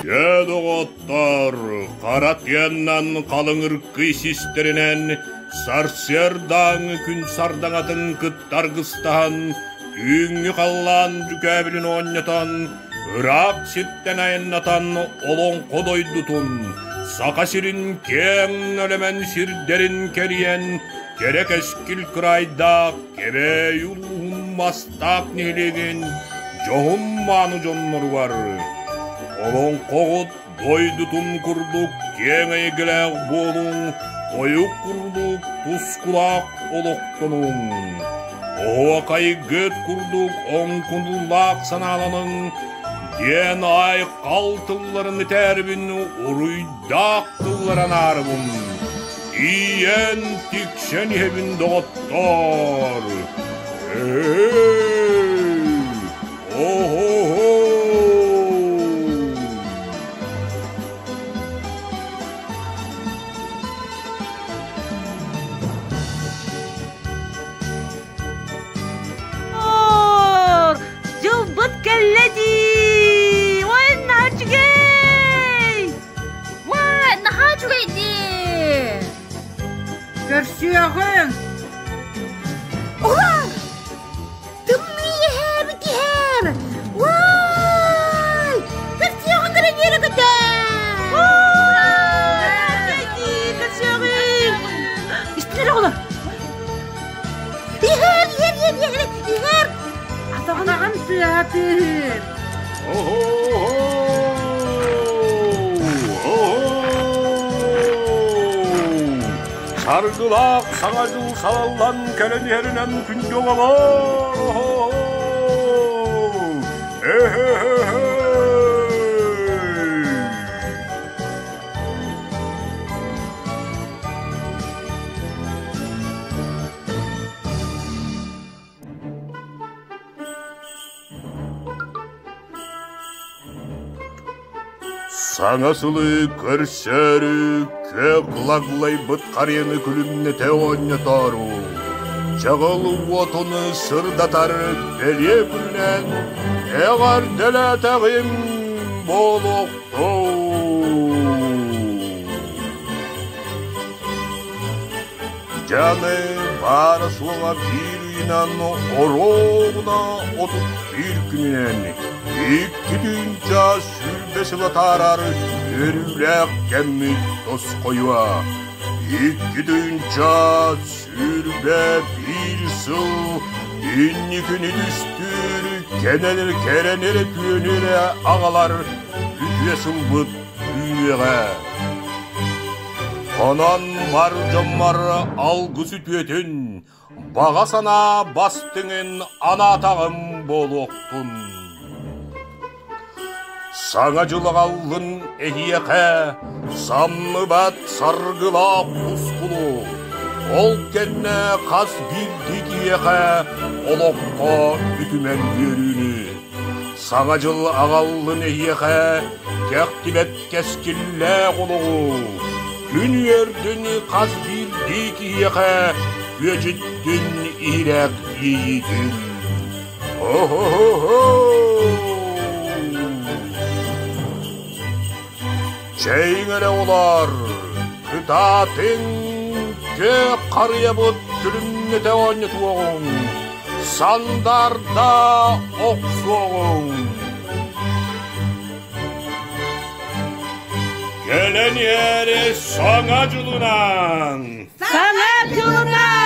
Дьэ, доҕоттор, хара тыаннан халыҥыркый систэринэн сарсыардааҥы күн сардаҥатын кытта аргыстаһан, түүҥҥү халлаан дьүкээбилин оонньотон, ыраах сиртэн айаннатан олоҥхо дойдутун, Саха сирин киэҥ нэлэмэн сирдэрин кэрийэн, кэрэ кэскил кыраайдаах Кэбээйи улууһун Мастаах нэһилиэгин дьоһун-мааны дьонноругар олоҥхоҕут дойдутун курдук киэҥ эйгэлээх буолуҥ, тойук курдук тускулаах олохтонуҥ, оһуокайгыт курдук оҥкунуллаах санааланыҥ диэн айхал тылларын этээрибин уруйдаах тыллар анаарыбын. Тиийэн тиксэн иһэбин доҕоттоор! О-хо-хо! Дьылбыт кэллэ дии! Ой, наһаа Уа, наһаа үчүгэй дии! Көрсүөҕүҥ! Ула! Тымныы иһээбит иһэр! Уай! Көрсүөҕүҥ эрэ үөрэ көтөө! Көрсүөҕүҥ! Истилэр оҕолор! Иһэр, иһэр, иһэр, иһэр, иһэр! Атаҕын тыаһа тыаһыыр. Саргылаах саҥа дьыл салаллан кэлэн иһэринэн күндү оҕолор! Саҥа сылы көрсөөрү күөх лаглайбыт харыйаны күлүмнэтэ оонньотоору, чаҕыл уотун сырдатар бэлиэ күнүнэн эҕэрдэлээтэҕим буолуохтун! Дьаны баара-суоҕа биир ыйынан оруобуна 31 күнүнэн 2 20 сыл атаарар үөрүүлээх кэммит тосхойуо. 2 2021 сыл инникини түстүүр кэнэн кэрэнэрэ күөнүрэ аҕалар үтүө сылбыт үүнүөҕэ. Онон бар дьоммор алгыс үтүөтүн, баҕа санаа бастыҥын анаатаҕым буолуохтун. Саҥа дьыл аҕаллын эһиэхэ самныбат саргылаах тускулу, ол кэннэ хас биирдии киһиэхэ олоххо үтүмэн үөрүүнү. Саҥа дьыл аҕаллын эһиэхэ кэхтибэт кэскиллээх олоҕу, күн үөрдүн хас биирдии киһиэхэ күөдьүттүн иһирэх иэйиитин. О-хо-хо-хо! Чэйиҥ эрэ олор, кытаатыҥ, күөх харыйабыт күлүмнэтэ оонньотуоҕуҥ, сандаарда охсуоҕуҥ. Кэлэн иһээри Саҥа дьылынан! Саҥа дьылынан!